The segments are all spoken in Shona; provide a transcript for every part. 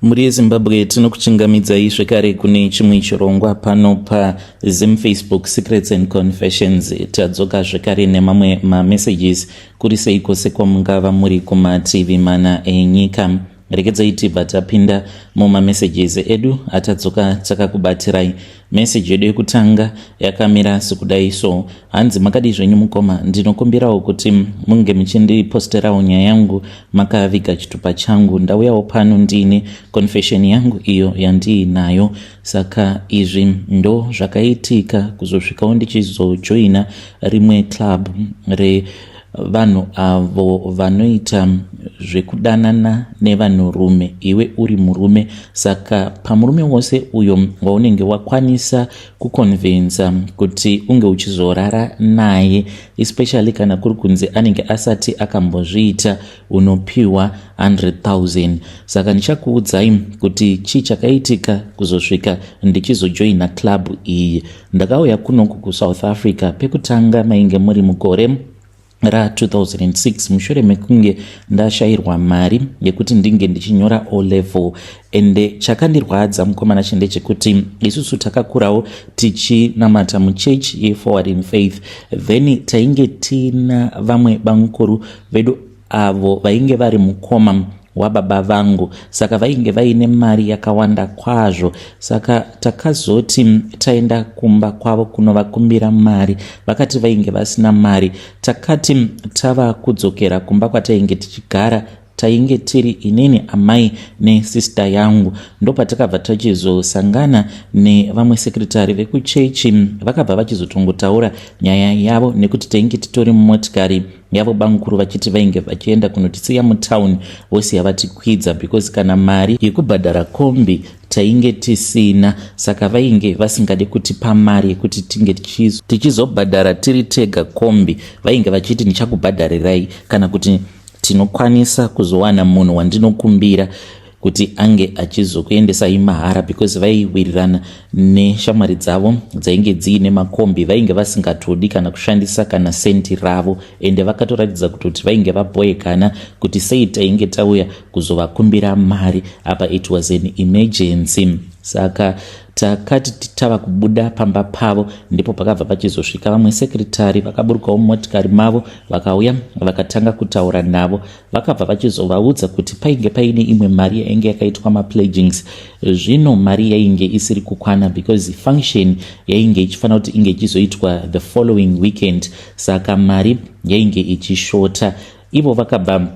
Mhuri yeZimbabwe, tinokuchingamidzai zvekare kune chimwe chirongwa pano paZim Facebook Secrets and Confessions. Tadzoka zvekare nemamwe mamessages. Kuri sei kwose kwamungava muri kumativi mana enyika? Regedzai tibva tapinda mumamessages edu atadzoka takakubatirai. Message yedu yekutanga yakamira sekudai so. Hanzi, "Makadii zvenyu mukoma? Ndinokumbirawo kuti munge muchindiposterawo nyaya yangu makaviga chitupa changu. Ndauyawo pano ndiine confession yangu iyo yandiinayo. Saka izvi ndo zvakaitika kuzosvikawo ndichizojoina rimwe club revanhu avo vanoita zvekudanana nevanhurume iwe uri murume. Saka pamurume wose uyo waunenge wakwanisa kuconvinsa kuti unge uchizorara naye, especially kana kuri kunzi anenge asati akambozviita, unopiwa 100,000. Saka ndichakuudzai kuti chii chakaitika kuzosvika ndichizojoina club iyi. Ndakauya kunoku kuSouth Africa pekutanga mainge muri mugore ra2006, mushure mekunge ndashayirwa mari yekuti ndinge ndichinyora O level. Ende chakandirwadza, mukomana, ndechekuti isusu takakurawo tichinamata muchechi yeForward in Faith. Then tainge tina vamwe bamukuru vedu avo vainge vari mukoma wababa vangu, saka vainge vaine mari yakawanda kwazvo. Saka takazoti taenda kumba kwavo kunovakumbira mari, vakati vainge vasina mari. Takati tava kudzokera kumba kwatainge tichigara, tainge tiri inini, amai nesista yangu, ndopatakabva tachizosangana nevamwe sekretari vekuchechi. Vakabva vachizotongotaura nyaya yavo nekuti tainge titori mumotikari yavo bamukuru, vachiti vainge vachienda kunotisiya mutauni, vosiya vatikwidza, because kana mari yekubhadhara kombi tainge tisina. Saka vainge vasingade kutipa mari yekuti tinge tichizobhadhara tiri tega kombi. Vainge vachiti, 'Ndichakubhadharirai, kana kuti tinokwanisa kuzowana munhu wandinokumbira kuti ange achizokuendesai mahara,' because vaiwirirana neshamwari dzavo dzainge dziine makombi. Vainge vasingatodi kana kushandisa kana sendi ravo, ende vakatoratidza kutoti vainge vabhoekana kuti sei tainge tauya kuzovakumbira mari apa it was an emergency. Saka takati tava kubuda pamba pavo, ndipo pakabva pachizosvika vamwe sekretari. Vakaburukawo mumotikari mavo, vakauya vakatanga kutaura navo. Vakabva vachizovaudza kuti painge paine imwe mari yainge yakaitwa mapledgings. Zvino mari yainge isiri kukwana because function yainge ichifanira kuti inge ichizoitwa the following weekend, saka mari yainge ichishota. Ivo vakabva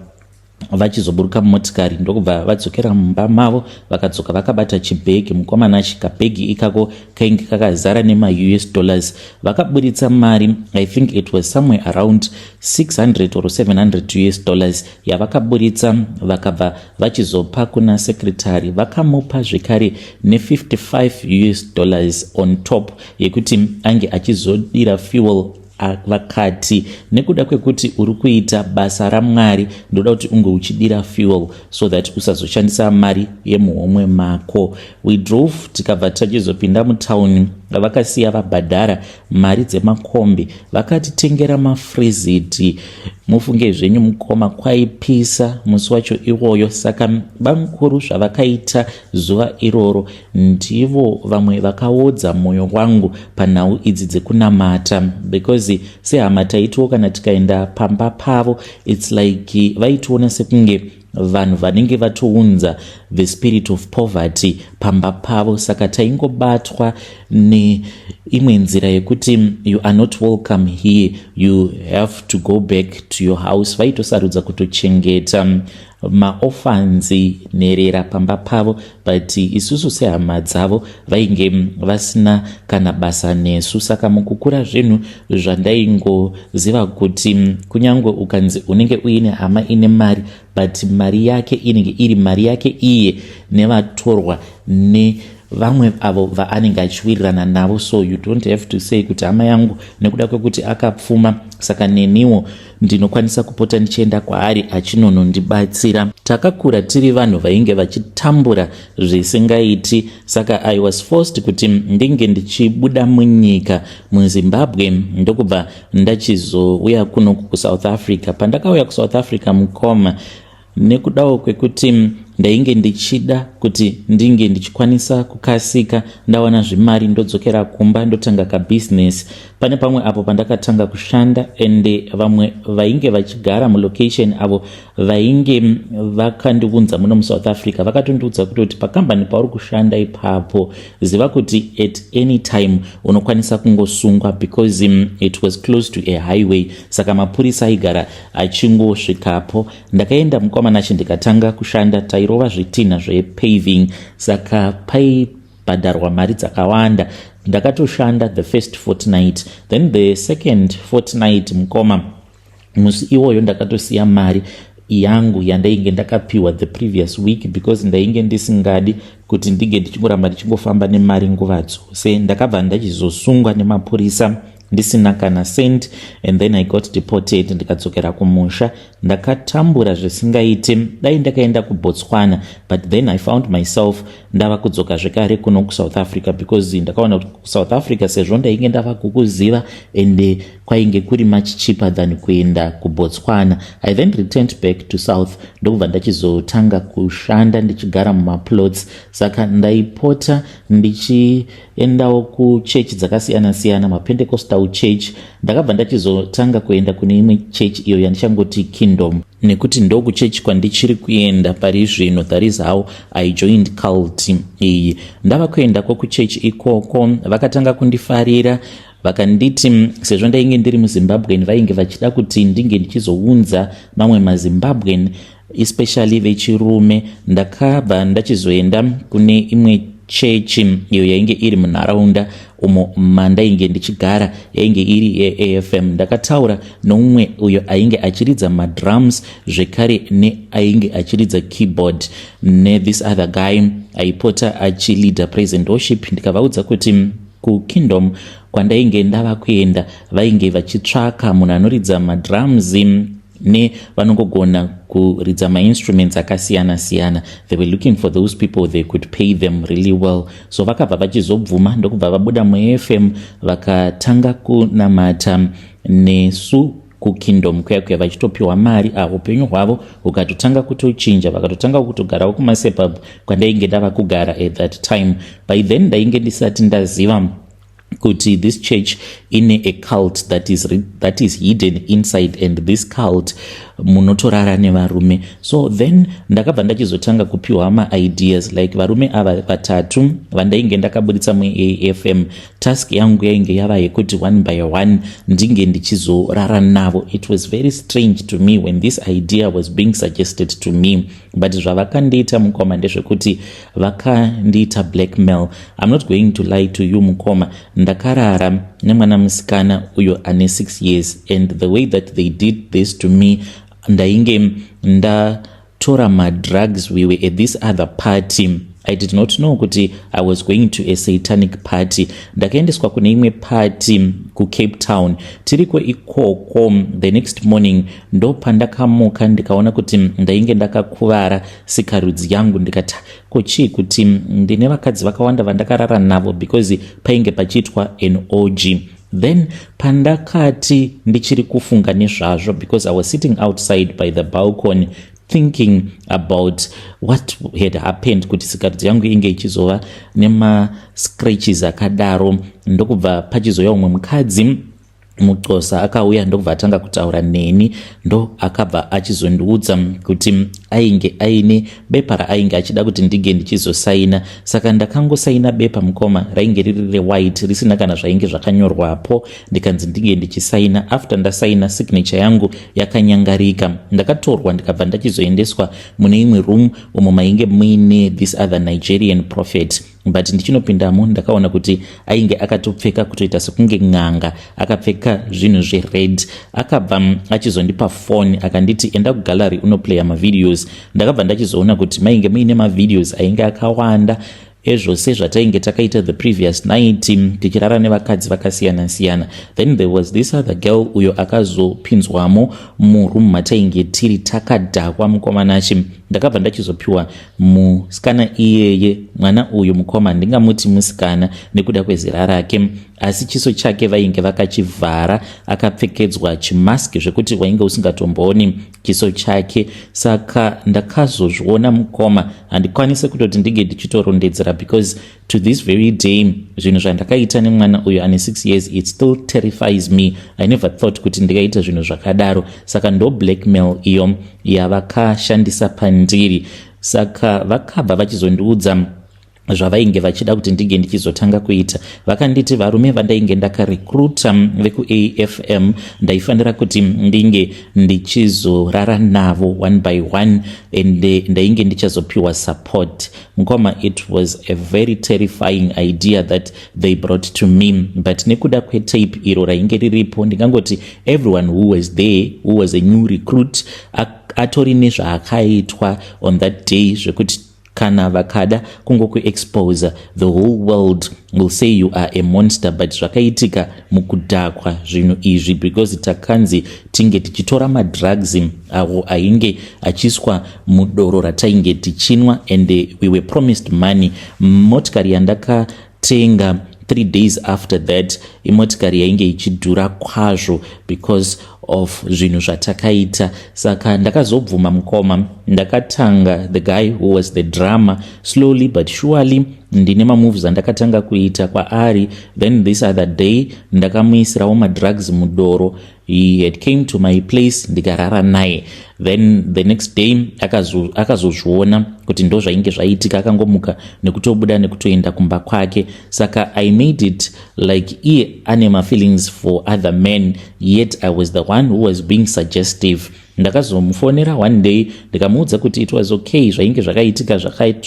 vachizoburuka mumotikari, ndokubva vadzokera mumba mavo. Vakadzoka vakabata chibhegi, mukomana. Chikabhegi ikako kainge kakazara nemaUS dollars. Vakaburitsa mari, I think it was somewhere around 600 or 700 US dollars yavakaburitsa. Vakabva vachizopa kuna sekretary. Vakamupa zvekare ne55 US dollars on top yekuti ange achizodira fuel. Vakati, "Nekuda kwekuti uri kuita basa raMwari, ndoda kuti unge uchidira fuel so that usazoshandisa mari yemuhomwe mako." We drove, tikabva tachizopinda mutauni. Vakasiya vabhadhara mari dzemakombi, vakatitengera mafreezits. Mufunge zvenyu mukoma, kwaipisa musi wacho iwoyo. Saka bamukuru zvavakaita zuva iroro, ndivo vamwe vakaodza mwoyo wangu panhau idzi dzekunamata, because sehama taitiwo kana tikaenda pamba pavo, it's like vaitiona sekunge vanhu vanenge vatounza the spirit of poverty pamba pavo. Saka taingobatwa neimwe nzira yekuti, "You are not welcome here, you have to go back to your house." Vaitosarudza kutochengeta maorphans, nherera pamba pavo, but isusu sehama dzavo vainge vasina kana basa nesu. Saka mukukura, zvinhu zvandaingoziva kuti kunyange ukanzi unenge uine hama ine mari, but mari yake inenge iri mari yake iye nevatorwa nevamwe avo vaanenge achiwirirana navo. So you don't have to say kuti hama yangu nekuda kwekuti akapfuma, saka neniwo ndinokwanisa kupota ndichienda kwaari achinonondibatsira. Takakura tiri vanhu vainge vachitambura zvisingaiti. Saka I was forced kuti ndinge ndichibuda munyika muZimbabwe, ndokubva ndachizouya kuno kuSouth Africa. Pandakauya kuSouth Africa, mukoma, nekudawo kwekuti Ndainge ndichida kuti ndinge ndichikwanisa kukasika ndawana zvimari, ndodzokera kumba, ndotanga kabhizinesi. Pane pamwe apo pandakatanga kushanda, ende vamwe vainge vachigara mulocation, avo vainge vakandiunza muno muSouth Africa, vakatondiudza kutoti pakambani pauri kushanda ipapo, ziva kuti at any time unokwanisa kungosungwa, because it was close to a highway, saka mapurisa aigara achingosvikapo. Ndakaenda, mukoma Nashe, ndikatanga kushanda. Tairova zvitinha zvepaving, saka paibhadharwa mari dzakawanda. Ndakatoshanda the first fortnight, then the second fortnight, mukoma, musi iwoyo ndakatosiya mari yangu yandainge ndakapiwa the previous week, because ndainge ndisingadi kuti ndinge ndichingoramba ndichingofamba nemari nguva dzose. Ndakabva ndachizosungwa nemapurisa ndisina kana cent, and then I got deported, ndikadzokera kumusha. Ndakatambura zvisingaiti. Dai ndakaenda kuBotswana, but then I found myself ndava kudzoka zvekare kuno kuSouth Africa, because ndakaona kuti kuSouth Africa, sezvo ndainge ndava kukuziva, and kwainge kuri much cheaper than kuenda kuBotswana. I then returned back to South, ndokubva ndachizotanga kushanda ndichigara mumaplots. Saka ndaipota ndichiendawo kuchechi dzakasiyana-siyana, maPentecostal church. Ndakabva ndachizotanga kuenda kune imwe chechi iyo yandichangoti Kingdom, nekuti ndokuchechi kwandichiri kuenda pari zvino. That is how I joined cult iyi. Ndava kuendako kuchechi ikoko, vakatanga kundifarira. Vakanditi sezvo ndainge ndiri muZimbabwean, vainge vachida kuti ndinge ndichizounza mamwe maZimbabwean, especially vechirume. Ndakabva ndachizoenda kune imwe chechi iyo yainge iri munharaunda umo mandainge ndichigara, yainge iri yeAFM. Ndakataura noumwe uyo ainge achiridza madrums, zvekare neainge achiridza keyboard, nethis other guy aipota achileada praise and worship. Ndikavaudza kuti kuKingdom kwandainge ndava kuenda vainge vachitsvaka munhu anoridza madrums nevanongogona kuridza mainstruments akasiyana-siyana. They were looking for those people, they could pay them really well. So vakabva vachizobvuma, ndokubva vabuda muAFM, vakatanga kunamata nesu kuKingdom kuya kuya, vachitopiwa mari. Upenyu hwavo hukatotanga kutochinja, vakatotanga kutogarawo kumasuburbs kwandainge ndava kugara at that time. By then ndainge ndisati ndaziva kuti this church ine a cult that is hidden inside, and this cult munotorara nevarume. So then ndakabva ndachizotanga kupiwa maideas, like varume ava vatatu vandainge ndakaburitsa muAFM, task yangu yainge yava yekuti one by one ndinge ndichizorara navo. It was very strange to me when this idea was being suggested to me, but zvavakandiita, mukoma, ndezvekuti vakandiita blackmail. I'm not going to lie to you, mukoma, ndakarara nemwana musikana uyo ane 6 years, and the way that they did this to me, ndainge ndatora madrugs. We were at this other party. I did not know kuti I was going to a satanic party. Ndakaendeswa kune imwe party kuCape Town. Tiriko ikoko, the next morning ndo pandakamuka, ndikaona kuti ndainge ndakakuvara sikarudzi yangu. Ndikati, ko chii, kuti ndine vakadzi vakawanda vandakarara navo, because painge pachiitwa an orgy. Then pandakati ndichiri kufunga nezvazvo, because I was sitting outside by the balcony thinking about what had happened, kuti sikarudzi yangu inge ichizova nemascratches akadaro, ndokubva pachizouya umwe mukadzi muXhosa. Akauya, ndokubva atanga kutaura neni. Ndo akabva achizondiudza kuti ainge aine bepa raainge achida kuti ndinge ndichizosaina. Saka ndakangosaina bepa, mukoma. Rainge riri rewhite, risina kana zvainge zvakanyorwapo. Ndikanzi ndinge ndichisaina. After ndasaina, signature yangu yakanyangarika. Ndakatorwa, ndikabva ndachizoendeswa mune imwe room umo mainge muine this other Nigerian prophet. But ndichinopindamo, ndakaona kuti ainge akatopfeka kutoita sekunge n'anga, akapfeka zvinhu zvered. Akabva achizondipa foni, akanditi, "Enda kugallery unoplaya mavideos." Ndakabva ndachizoona kuti mainge muine mavideos ainge akawanda ezvose zvatainge takaita the previous night, tichirara nevakadzi vakasiyana-siyana. Then there was this other girl uyo akazopinzwamo muroom matainge tiri takadhakwa, mukoma Nashe. Ndakabva ndachizopiwa musikana iyeye. Mwana uyu, mukoma, ndingamuti musikana nekuda kwezera rake, asi chiso chake vainge vakachivhara, akapfekedzwa chimask zvekuti wainge usingatombooni chiso chake. Saka ndakazozviona, mukoma, handikwanisi kutoti ndinge ndichitorondedzera because to this very day zvinhu zvandakaita nemwana uyu ane 6 years, it still terrifies me. I never thought kuti ndingaita zvinhu zvakadaro. Saka ndo blackmail iyo yavakashandisa pandiri. Saka vakabva vachizondiudza zvavainge vachida kuti ndinge ndichizotanga kuita. Vakanditi varume vandainge ndakarecruita vekuAFM, ndaifanira kuti ndinge ndichizorara navo one by one and ndainge ndichazopiwa support. Mukoma, it was a very terrifying idea that they brought to me, but nekuda kwetape iro rainge riripo, ndingangoti everyone who was there, who was a new recruit, atori nezvaakaitwa on that day zvekuti kana vakada kungokuexposa, the whole world will say you are a monster. But zvakaitika mukudhakwa zvinhu izvi because takanzi tinge tichitora madrugs awo ainge achiiswa mudoro ratainge tichinwa and we were promised money. Motikari yandakatenga 3 days after that, imotikari yainge ichidhura kwazvo because of zvinhu zvatakaita. Saka ndakazobvuma, mukoma. Ndakatanga the guy who was the drummer. Slowly but surely ndine mamoves andakatanga kuita kwaari. Then this other day ndakamuisirawo madrugs mudoro. He had came to my place, ndikarara naye. Then the next day akazozviona kuti ndo zvainge zvaitika. Akangomuka nekutobuda nekutoenda kumba kwake. Saka I made it like iye ane mafeelings for other men, yet I was the one who was being suggestive. Ndakazomufonera one day, ndikamuudza kuti it was okay, zvainge zvakaitika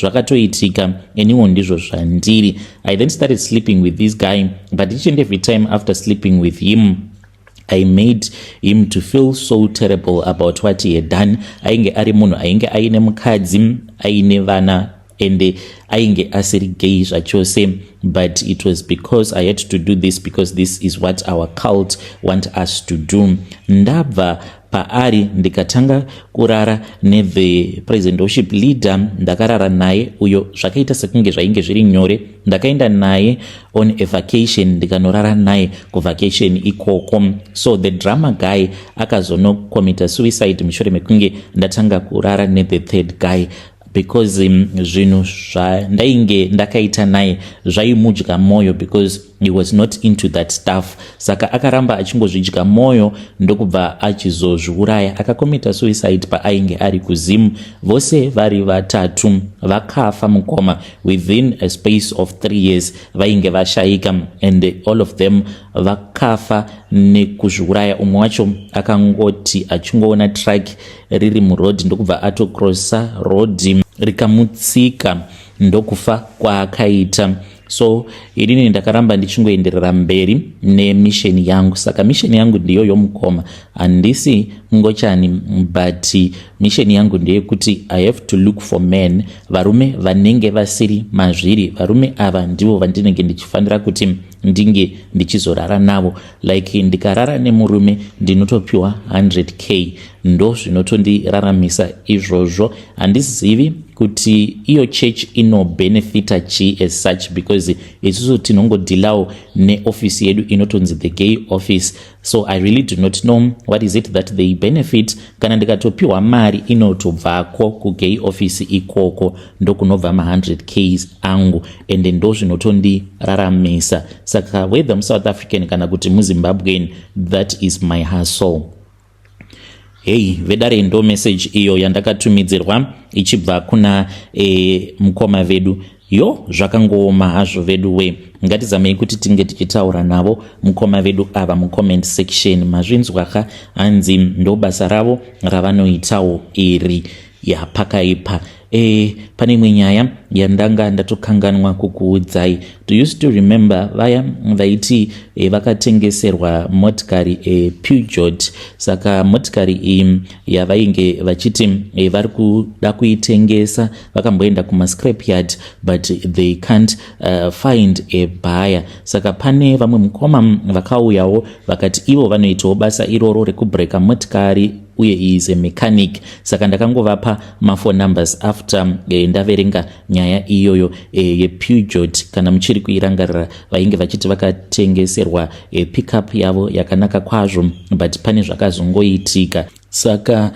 zvakatoitika, eniwo ndizvo zvandiri. I then started sleeping with this guy, but each and every time after sleeping with him, I made him to feel so terrible about what he had done. Ainge ari munhu ainge aine mukadzi, aine vana, ende ainge asiri gay zvachose, but it was because I had to do this because this is what our cult want us to do. Ndabva paari, ndikatanga kurara nethe president worship leader. Ndakarara naye uyo, zvakaita sekunge zvainge zviri nyore. Ndakaenda naye on a vacation, ndikanorara naye kuvacation ikoko. So the drummer guy akazonocommita suicide mushure mekunge ndatanga kurara nethe third guy because zvinhu zvandainge ndakaita naye zvaimudya mwoyo because he was not into that stuff. Saka akaramba achingozvidya mwoyo, ndokubva achizozviuraya, akacommita suicide paainge ari kuZim. Vose vari vatatu vakafa, mukoma. Within a space of 3 years vainge vashayika, and all of them vakafa nekuzviuraya. Umwe wacho akangoti achingoona truck riri murodhi, ndokubva atocrossa rodhi, rikamutsika, ndokufa kwaakaita. So inini ndakaramba ndichingoenderera mberi nemission yangu. Saka mission yangu ndiyo yomukoma, handisi ngochani, but mission yangu ndeyekuti I have to look for men, varume vanenge vasiri mazviri. Varume ava ndivo vandinenge ndichifanira kuti ndinge ndichizorara navo. Like ndikarara nemurume, ndinotopiwa 100K. Ndo zvinotondiraramisa izvozvo. Handizivi kuti iyo church inobenefita chii as such because isusu tinongodealawo neofisi yedu inotonzi the gay office. So I really do not know what is it that they benefit. Kana ndikatopiwa mari, inotobvako kugay office ikoko, ndokunobva ma100 Ks angu, ende ndo zvinotondiraramisa. Saka whether muSouth African kana kuti muZimbabwean, that is my hustle. Hei vedare, ndo message iyo yandakatumidzirwa ichibva kuna mukoma vedu. Yo, zvakangooma hazvo vedu we. Ngatizamei kuti tinge tichitaura navo mukoma vedu ava mucomment section. Mazvinzwaka, hanzi ndo basa ravo ravanoitawo iri. Yapakaipa. Pane imwe nyaya yandanga ndatokanganwa kukuudzai. Do you still remember vaya vaiti vakatengeserwa motikari, Peugeot? Saka motikari iyi yavainge vachiti vari kuda kuitengesa, vakamboenda kumascrapyard but they can't find a buyer. Saka pane vamwe mukoma vakauyawo vakati ivo vanoitawo basa iroro rekubreka motikari. Uye he is a mechanic, saka ndakangovapa maphone numbers after ndaverenga nyaya iyoyo yePeugeot. Kana muchiri kuirangarira, vainge vachiti vakatengeserwa pickup yavo yakanaka kwazvo, but pane zvakazongoitika. Saka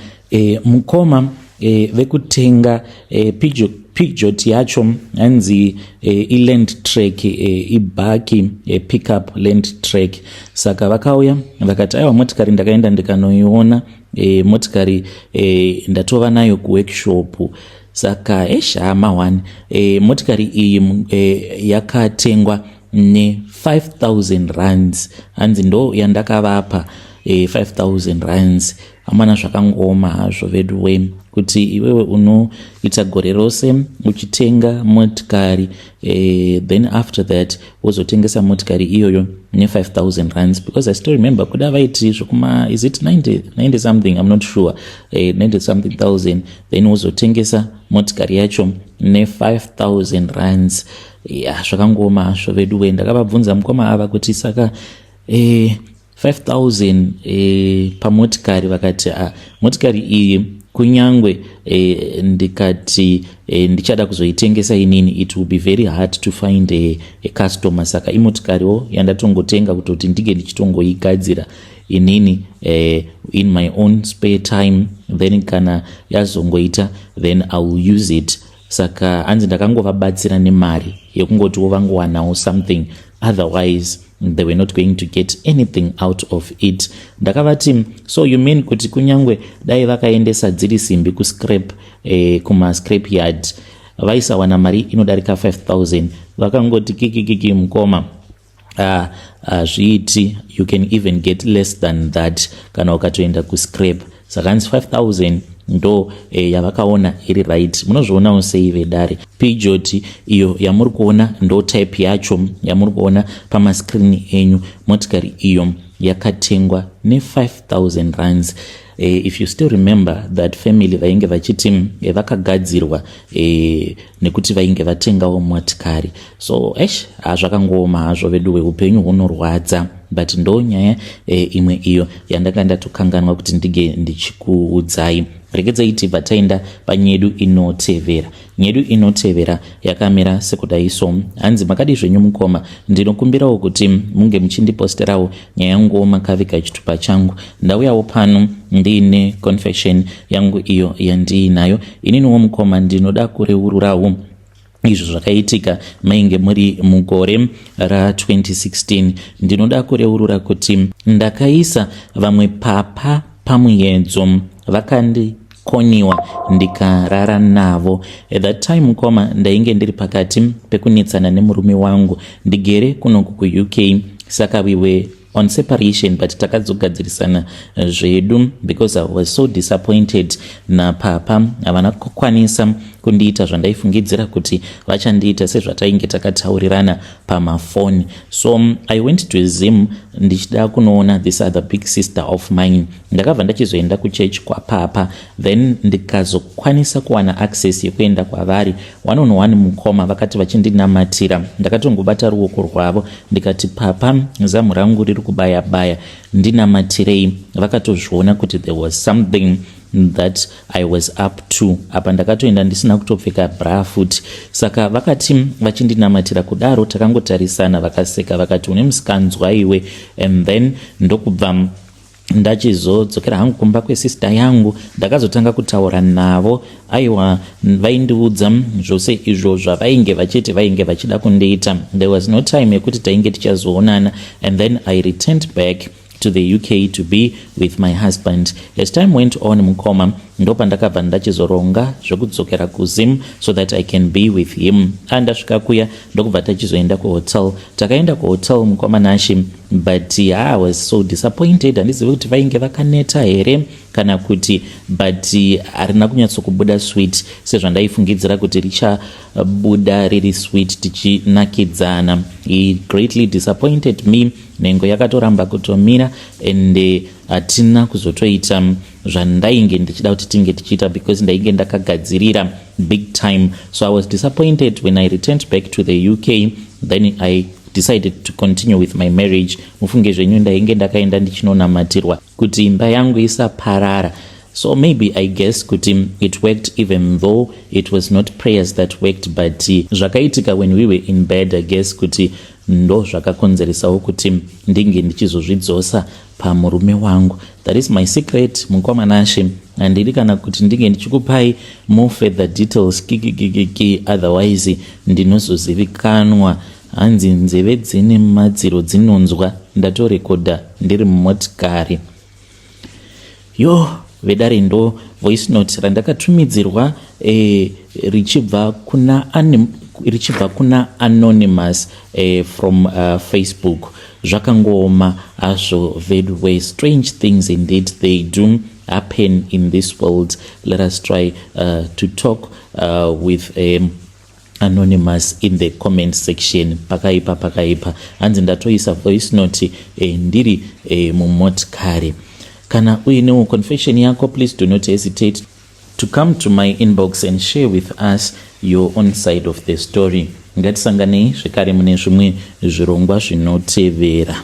mukoma vekutenga Peugeot yacho, hanzi iLandtrek, ibhaki, pickup Landtrek. Saka vakauya vakati, "Aiwa, motikari ndakaenda ndikanoiona, motikari ndatova nayo kuworkshop." Saka eshama 1 motikari iyi yakatengwa ne5000 rands. Hanzi, "Ndo yandakavapa, 5000 rands." Amana, zvakangooma hazvo vedu we, kuti iwewe unoita gore rose uchitenga motikari, then after that wozotengesa motikari iyoyo ne5000 rands, because I still remember kuda vaiti zvokuma, is it 90, 90 something, I'm not sure, 90 something thousand, then wozotengesa motikari yacho ne5000 rands. Ya, zvakangooma hazvo vedu we. Ndakavabvunza mukoma ava kuti, "Saka 5000 pamotikari?" Vakati, "Ah, motikari iyi kunyangwe ndikati ndichada kuzoitengesa inini, it will be very hard to find a customer. Saka imotikariwo yandatongotenga kutoti ndinge ndichitongoigadzira inini in my own spare time. Then kana yazongoita, then I will use it." Saka hanzi, "Ndakangovabatsira nemari yekungotiwo vangowanawo something, otherwise they were not going to get anything out of it." Ndakavati, "So you mean kuti kunyangwe dai vakaendesa dziri simbi kuscrap, kumascrap yard, vaisawana mari inodarika 5000?" Vakangoti, "Kikikiki, mukoma, hazviiti. You can even get less than that kana ukatoenda kuscrap." Saka hanzi 5000 ndo yavakaona iri right. Munozvionawo sei vedare? Peugeot iyo yamuri kuona, ndo type yacho yamuri kuona pamaskrini enyu. Motikari iyo yakatengwa ne5000 rands. If you still remember that family vainge vachiti vakagadzirwa nekuti vainge vatengawo motikari. So esh, hazvakangooma hazvo vedu, upenyu hunorwadza. But ndo nyaya imwe iyo yandanga ndatokanganwa kuti ndige ndichikuudzai. Regedzai tibva taenda panyedu inotevera. Nyedu inotevera yakamira sekudai. So hanzi, "Makadi zvenyu mukoma? Ndinokumbirawo kuti munge muchindiposterawo nyaya yanguwo makaviga chitupa changu. Ndauyawo pano ndiine confession yangu iyo yandiinayo ininiwo. Mukoma, ndinoda kureururawo izvo zvakaitika mainge muri mugore ra2016. Ndinoda kureurura kuti ndakaisa vamwe papa pamuedzo, vakandikoniwa ndikarara navo. At that time, mukoma, ndainge ndiri pakati pekunetsana nemurume wangu. Ndigere kunoku kuUK, saka we were on separation, but takazogadzirisana zvedu because I was so disappointed napapa. Havana kukwanisa kundiita zvandaifungidzira kuti vachandiita sezvatainge takataurirana pamafoni. So I went to Zim ndichida kunoona this other big sister of mine. Ndakabva ndachizoenda kuchechi kwapapa, then ndikazokwanisa kuwana access yekuenda kwavari one on one. Mukoma, vakati vachindinamatira, ndakatongobata ruoko rwavo ndikati, 'Papa, zamu rangu riri kubaya baya, ndinamatirei.' Vakatozviona kuti there was something that I was up to. Apa ndakatoenda ndisina kutopfeka bra futi. Saka vakati vachindinamatira kudaro, takangotarisana, vakaseka, vakati, 'Une musikanzwa iwe.' And then ndokubva ndachizodzokera hangu kumba kwesista yangu. Ndakazotanga kutaura navo. Aiwa, vaindiudza zvose izvo zvavainge vachiti vainge vachida kundiita. There was no time yekuti tainge tichazoonana, and then I returned back to the UK to be with my husband. As time went on, mukoma, ndopandakabva ndachizoronga zvekudzokera kuZim so that I can be with him. Andasvika kuya, ndokubva tachizoenda kuhotel. Takaenda kuhotel, mukoma Nashi, but I was so disappointed. Handizivi kuti vainge vakaneta here kana kuti, but harina kunyatsokubuda sweet sezvandaifungidzira kuti richabuda riri sweet, tichinakidzana. He greatly disappointed me. Nhengo yakatoramba kutomira, and hatina kuzotoita zvandainge ndichida kuti tinge tichiita because ndainge ndakagadzirira big time. So I was disappointed when I returned back to the UK. Then I decided to continue with my marriage." Mufunge zvenyu, ndainge ndakaenda ndichinonamatirwa kuti imba yangu isaparara. So maybe I guess kuti it worked, even though it was not prayers that worked, but zvakaitika when we were in bed, I guess kuti ndo zvakakonzeresawo kuti ndinge ndichizozvidzosa pamurume wangu. That is my secret, mukoma Nashe. Handidi kana kuti ndinge ndichikupai more further details, kikikikiki, otherwise ndinozozivikanwa. Hanzi nzeve dzine madziro dzinonzwa. Ndatorekodha ndiri mumotikari. Yo vedare, ndo voice note randakatumidzirwa richibva kuna anonymous from Facebook. Zvakangooma hazvo vedway. Strange things indeed, they do happen in this world. Let us try to talk with anonymous in the comment section. Pakaipa, pakaipa. Hanzi ndatoisa voice note ndiri mumotikari. Kana uinewo confession yako, please do not hesitate to come to my inbox and share with us your own side of the story. Ngatisanganei zvekare mune zvimwe zvirongwa zvinotevera.